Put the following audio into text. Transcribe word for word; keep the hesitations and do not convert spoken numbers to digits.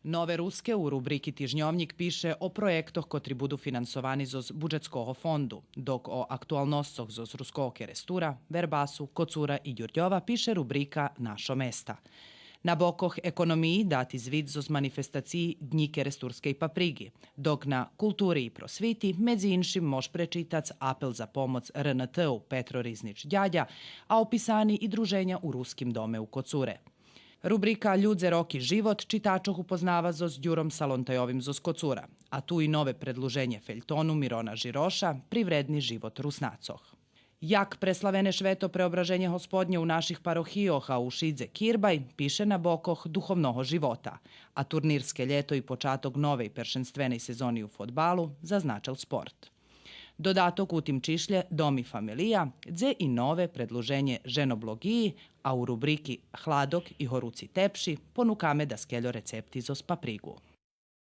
Нове Руске у рубрики Тижньовнїк пише о проєктох котри буду финансовани зоз буджетского фонду, док о актуалносцох зоз Руского Керестура, Вербасу, Коцура и Дюрдьова пише рубрика Нашо места. На бокох економиї дати звит зоз манифестациї Днї керестурскей паприґи, док на култури и просвити, медзи иншим, мож пречитац апел за помоц РНТ-у Петро Ризнич Дядя, а описани и друженя у Руским доме у Коцуре. Рубрика Людзе, роки, живот читачох упознава зоз Дюром Салонтайовим зоз Коцура, а ту и нове предлуженє фельтону Мирона Жироша Привредни живот Руснацох. Як преславене швето Преображенє Господнє у наших парохийох, а у шидзе кирбай, пише на бокох Духовного живота, а турнирске лєто и початок новей першенственей сезони у фодбалу зазначел Спорт. Додаток у тим чишлє Дом и фамелия, дзе и нове предлуженє Женоблоґиї, а у рубрики Хладок и горуци тепши понукаме даскельо рецепти зоз паприґу.